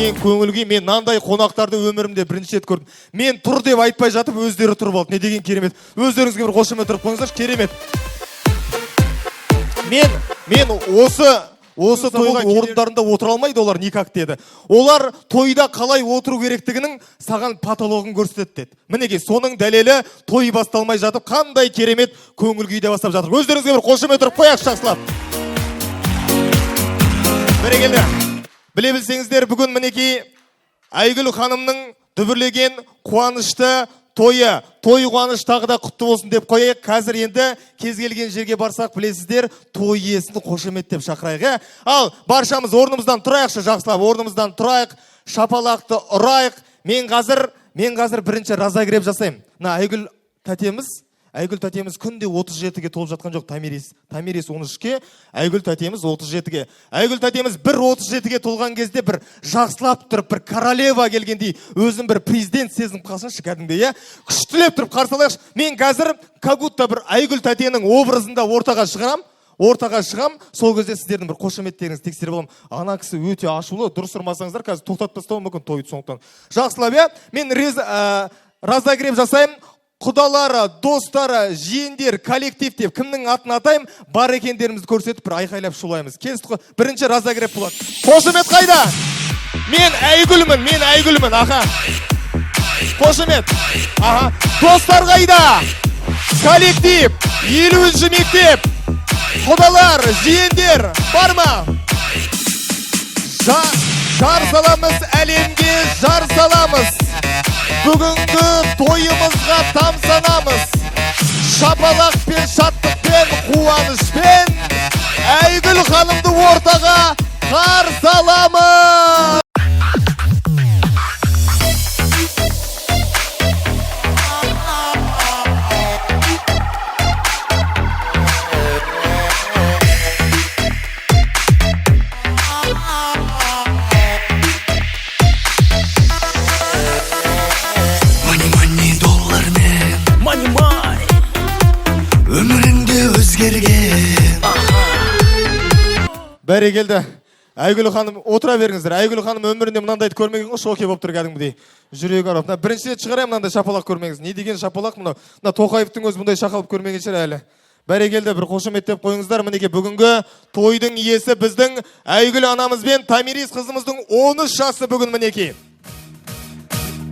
Деген көңіл күй! Мен мынандай қонақтарды өмірімде бірінші рет көрдім. Мен тұр деп айтпай жатып, өздері тұрып алды. Не деген керемет! Өздеріңізге бір қошемет ұрып қойыңыздаршы. Керемет! Мен осы тойға орындарында отыра алмайды олар никак деді. Олар тойда қалай отыру керектігінің саған потологын көрсетеді деді. Мінекей, соның дәлелі: той басталмай жатып, қандай керемет көңіл күйде бастап жатыр. Өздеріңізге бір қошемет ұрып қояйықшы жақсылап. Бәрекелді! Біле білсеңіздер, бүгін, мінекей, Айгүл ханымның дүбірлеген қуанышты тойы. Той қуаныш тағы да құтты болсын деп қояйық. Қазір енді кез келген жерге барсақ, білесіздер, той иесін қошеметтеп шақырайық, иә. Ал баршамыз орнымыздан тұрайықшы, жақсылап орнымыздан тұрайық, шапалақты ұрайық. Мен қазір бірінші разогрев жасаймын. Мына Айгүл тәтеміз, Айгүл тәтеміз күнде 37-ге толып жатқан жоқ. Томирис 13-ке, Айгүл тәтеміз 37-ге. Айгүл тәтеміз бір 37-ге толған кезде бір жақсылап тұрып, бір королева келгендей, өзін бір президент сезініп қалсыншы кәдімгідей, иә. Күштілеп тұрып қарсы алайықшы. Мен қазір как будто бір Айгүл тәтенің образында ортаға шығарам, ортаға шығам. Сол кезде сіздердің бір қошеметтеріңізді тексеріп аламын. Ана кісі өте ашулы, дұрыс ұрмасаңыздар, қазір тоқтатып тастауы мүмкін тойды. Сондықтан жақсылап, иә, мен разогрев жасаймын. Құдалары, достары, жиендер, коллектив деп кімнің атын атаймын, бар екендерімізді көрсетіп, бір айқайлап шулаймыз. Келістік қой? Бірінші разогрев болады. Қошемет қайда? Мен Айгүлмін, мен Айгүлмін. Аха, қошемет! Аха, достар қайда? Коллектив, 50-мектеп, құдалар, жиендер бар ма? Жар саламыз әлемге, жар саламыз, бүгінгі тойымызға тамсанамыз. Шапалақпен, шаттықпен, қуанышпен Айгүл ханымды ортаға қарсы аламыз! Мани, мани, доллармен. Мани, мани. Өміріңде өзгерген. Бәрекелді! Айгүл ханым, отыра беріңіздер. Айгүл ханым өмірінде мынандайды көрмеген ғой, шоке болып тұр кәдімгідей, жүрегі ауырып. Мына бірінші рет шығарайын, мынандай шапалақ көрмеңіз. Не деген шапалақ мынау! Мына Тоқаевтың өзі бұндай шақалып көрмеген шығар әлі. Бәрекелді, бір қошеметтеп қойыңыздар. Мінекей, бүгінгі тойдың иесі біздің Айгүл анамыз бен Томирис қызымыздың 13 жасы бүгін, мінекей.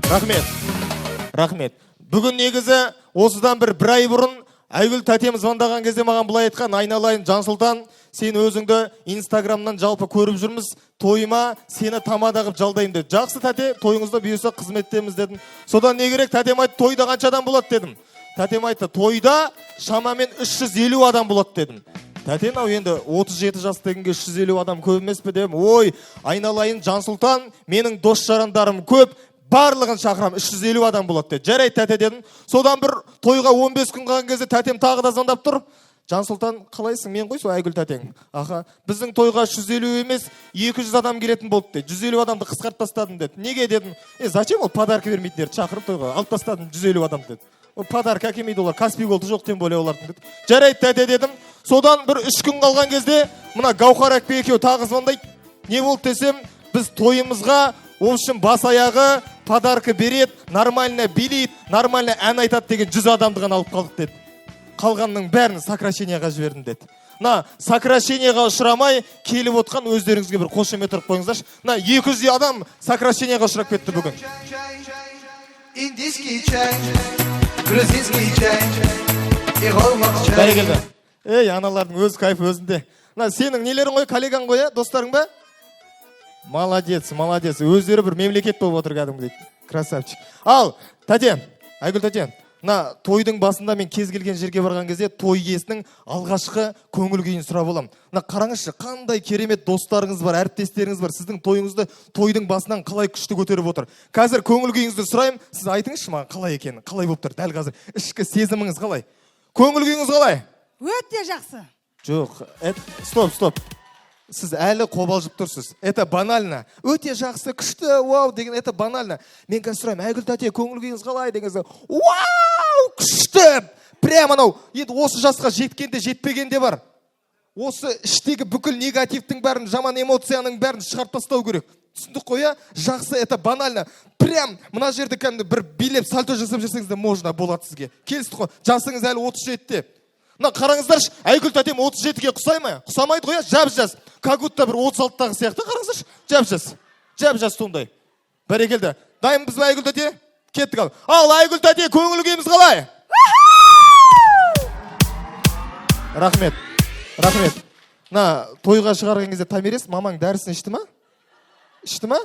Рахмет, рахмет! Бүгін негізі осыдан бір ай бұрын Айгүл тәтем звондаған кезде маған былай айтқан: «Айналайын Жансұлтан, сен өзіңді Инстаграмнан жалпы көріп жүрміз, тойыма сені тамада қылып жалдаймын», – деді. «Жақсы, тәте, тойыңызда бұйырса, қызметтеміз», – дедім. Содан не керек, тәтем айтты: «Тойда қанша адам болады?» – дедім. Тәтем айтты: «Тойда шамамен 350 адам болады», – дедім. «Тәте, мынау енді 37 жас дегенге 350 адам көп емес пе?» – дедім. «Ой, айналайын Жансұлтан, менің дос жарандарым көп, барлығын шақырамын, 350 адам болады», – деді. «Жарайды, тәте», – дедім. Содан бір тойға 15 күн қалған кезде тәтем тағы да звондап тұр: «Жансұлтан, қалайсың? Мен ғой сол Айгүл тәтең. Аха, біздің тойға 350 емес, 200 адам келетін болды», – деді. «150 адамды қысқартып тастадым», – деді. «Неге?» – дедім. «Е, зачем ол подарка бермейтіндерді шақырып тойға, алып тастадым 150 адам», – деді. «Ол подарка әкелмейді олар, Каспи Голды жоқ тем более олардың», – деді. «Жарайды, тәте», – дедім. Содан бір 3 күн қалған кезде мына Гаухар әпке екеуі тағы звондайды. Не болды десем, біз тойымызға, в общем, бас аяғы подарка береді, нормально билейді, нормально ән айтады деген 100 адамды ғана алып қалдық», – деді. «Қалғанның бәрін сокращениеға жібердім», – деді. Мына сокращениеға ұшырамай келіп отқан өздеріңізге бір қошемет ұрып қойыңыздаршы. Мына 200 адам сокращениеға ұшырап кетті бүгін. Индийский чай, грузинский чай и қалмақ чай. Бәрекелді! Ей, аналардың өз кайфы өзінде. Мына сенің нелерің ғой, коллегаң ғой, иә, достарың ба? Молодец, молодец! Өздері бір мемлекет болып отыр кәдімгідей, красавчик. Ал тәте, Айгүл тәте, мына тойдың басында мен кез келген жерге барған кезде той иесінің алғашқы көңіл күйін сұрап аламын. Мына қараңызшы, қандай керемет достарыңыз бар, әріптестеріңіз бар, сіздің тойыңызды тойдың басынан қалай күшті көтеріп отыр. Қазір көңіл күйіңізді сұраймын, сіз айтыңызшы маған, қалай екенін, қалай болып тұр дәл қазір, ішкі сезіміңіз қалай, көңіл күйіңіз қалай? Өте жақсы. Жоқ, стоп, стоп, сіз әлі қобалжып тұрсыз. Это банально, «өте жақсы, күшті, вау» деген, это банально. Мен қазір сұраймын: «Айгүл тәте, көңіл күйіңіз қалай?» деген кезде «Вау, күшті!» Прямо анау енді осы жасқа жеткенде жетпегенде бар, осы іштегі бүкіл негативтің бәрін, жаман эмоцияның бәрін шығарып тастау керек. Түсіндік қой, иә? Жақсы, это банально. Прям мына жерде кәдімгі бір билеп, сальто жасап жүрсеңіз де можно болады сізге. Келістік қой. Жасыңыз әлі 37-те. Мына қараңыздаршы, Айгүл тәтем 37-ге ұқсай ма? Ұқсамайды ғой, иә? Жап жас. Как будто бір 36-тағы сияқты, қараңыздаршы. Жап жас. Жап жас сондай. Бәрекелді. Дайынбыз ба, Айгүл тәте? Кеттік ал. Ал, Айгүл тәте, көңіл күйіміз қалай? Рахмет. Рахмет. Мына тойға шығарған кезде Томирис мамаң дәрісін ішті ма? Ішті ма?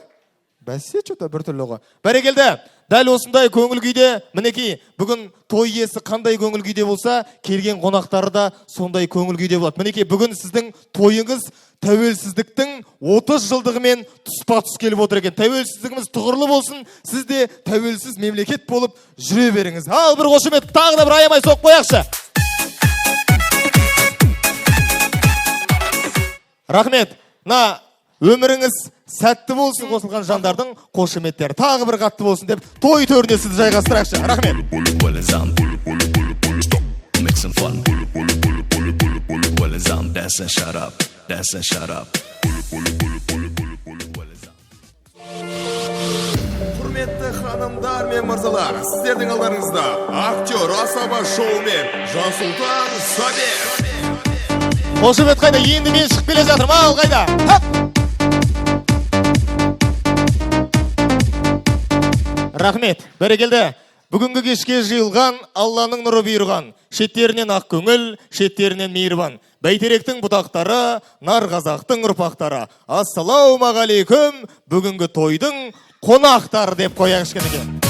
Бәсе, что-то біртүрлі ғой. Бәрекелді. Дәл осындай көңіл күйде, мінекей, бүгін той иесі қандай көңіл күйде болса, келген қонақтары да сондай көңіл күйде болады. Мінекей, бүгін сіздің тойыңыз тәуелсіздіктің 30 жылдығымен тұспа тұс келіп отыр екен. Тәуелсіздігіміз тұғырлы болсын, сіз де тәуелсіз мемлекет болып жүре беріңіз. Ал бір қошемет тағы да бір аямай соғып қояйықшы. Рахмет. Мына өміріңіз сәтті болсын, қосылған жандардың қошеметтері тағы бір қатты болсын деп той төріне сізді жайғастырайықшы. Рахмет. Make some fun. Well, it's on. Dance and shut up. Dance and shut up. Well, it's on. Құрметті ханымдар мен мырзалар, сіздердің алдарыңызда актер, асаба, шоумен Жансұлтан Совет. Қошемет қайда? Енді мен шығып келе жатырмын. Ал қайда? Хап! Рахмет. Бәрекелді. Бүгінгі кешке жиылған Алланың нұры бұйырған. Шеттерінен ақ көңіл, шеттерінен мейірбан. Бәйтеректің бұтақтары, нар қазақтың ұрпақтары. Ассалаумағалейкүм, бүгінгі тойдың қонақтары деп қояйық кішкене.